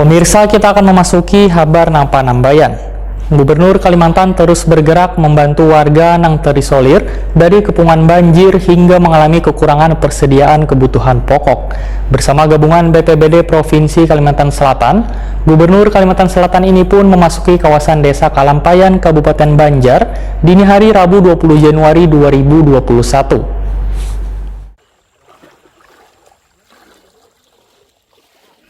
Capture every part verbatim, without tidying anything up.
Mirsa, kita akan memasuki habar nang panambayan. Gubernur Kalimantan terus bergerak membantu warga nang terisolir dari kepungan banjir hingga mengalami kekurangan persediaan kebutuhan pokok. Bersama gabungan B P B D Provinsi Kalimantan Selatan, Gubernur Kalimantan Selatan ini pun memasuki kawasan Desa Kalampayan, Kabupaten Banjar, dini hari Rabu dua puluh Januari dua ribu dua puluh satu.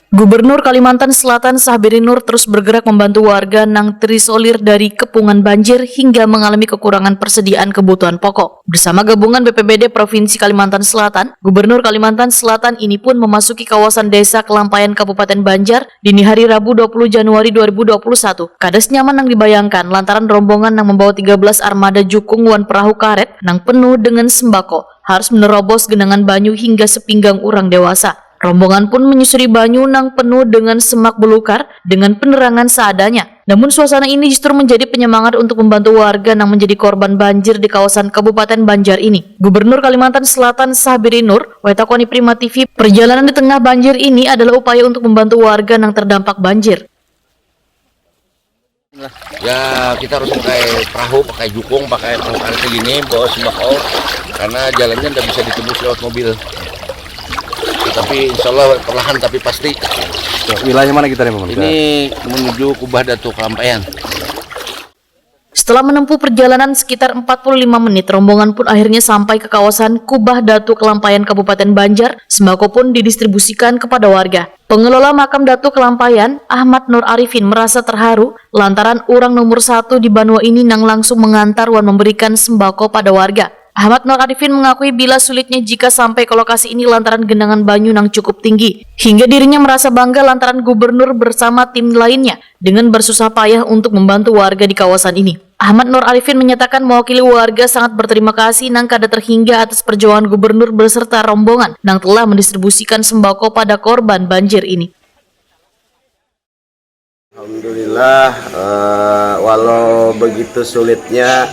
Gubernur Kalimantan Selatan Sahbiri Nur terus bergerak membantu warga nang terisolir dari kepungan banjir hingga mengalami kekurangan persediaan kebutuhan pokok. Bersama gabungan B P B D Provinsi Kalimantan Selatan, Gubernur Kalimantan Selatan ini pun memasuki kawasan Desa Kelampayan, Kabupaten Banjar, dini hari Rabu dua puluh Januari dua ribu dua puluh satu. Kada senyaman nang dibayangkan lantaran rombongan nang membawa tiga belas armada jukung wan perahu karet nang penuh dengan sembako harus menerobos genangan banyu hingga sepinggang urang dewasa. Rombongan pun menyusuri banyu nang penuh dengan semak belukar dengan penerangan seadanya. Namun, suasana ini justru menjadi penyemangat untuk membantu warga nang menjadi korban banjir di kawasan Kabupaten Banjar ini. Gubernur Kalimantan Selatan Sahbiri Nur, wetakoni Prima T V, perjalanan di tengah banjir ini adalah upaya untuk membantu warga nang terdampak banjir. Ya, kita harus pakai perahu, pakai jukung, pakai perahu karet kayak gini, bawa sembako, karena jalannya nggak bisa ditembus lewat mobil. Tapi insya Allah perlahan tapi pasti. Wilayahnya mana kita nih, Paman? Ini menuju Kubah Datu Kelampayan. Setelah menempuh perjalanan sekitar empat puluh lima menit, rombongan pun akhirnya sampai ke kawasan Kubah Datu Kelampayan, Kabupaten Banjar. Sembako pun didistribusikan kepada warga. Pengelola makam Datu Kelampayan, Ahmad Nur Arifin, merasa terharu lantaran urang nomor satu di banua ini nang langsung mengantar wan memberikan sembako pada warga. Ahmad Nur Arifin mengakui bila sulitnya jika sampai ke lokasi ini lantaran genangan banyu nang cukup tinggi. Hingga dirinya merasa bangga lantaran gubernur bersama tim lainnya dengan bersusah payah untuk membantu warga di kawasan ini. Ahmad Nur Arifin menyatakan mewakili warga sangat berterima kasih nang kada terhingga atas perjuangan gubernur beserta rombongan nang telah mendistribusikan sembako pada korban banjir ini. Alhamdulillah, eh, walau begitu sulitnya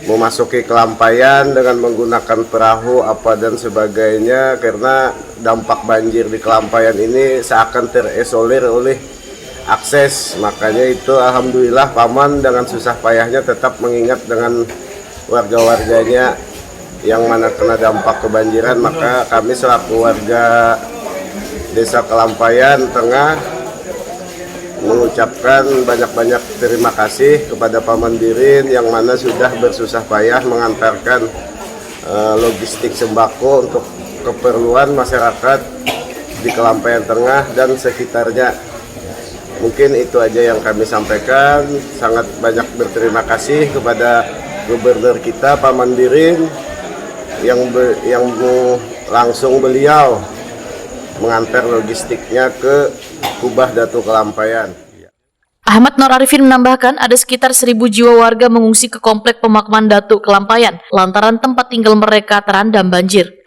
memasuki Kelampayan dengan menggunakan perahu apa dan sebagainya, karena dampak banjir di Kelampayan ini seakan terisolir oleh akses. Makanya itu, alhamdulillah, Paman dengan susah payahnya tetap mengingat dengan warga-warganya yang mana kena dampak kebanjiran. Maka kami selaku warga Desa Kelampayan Tengah mengucapkan banyak-banyak terima kasih kepada Paman Birin yang mana sudah bersusah payah mengantarkan eh, logistik sembako untuk keperluan masyarakat di Kelampayan Tengah dan sekitarnya. Mungkin itu aja yang kami sampaikan. Sangat banyak berterima kasih kepada Gubernur kita, Paman Birin, yang be- yang mu- langsung beliau mengantar logistiknya ke Kubah Datu Kelampayan. Ahmad Nur Arifin menambahkan ada sekitar seribu jiwa warga mengungsi ke komplek pemakaman Datu Kelampayan lantaran tempat tinggal mereka terendam banjir.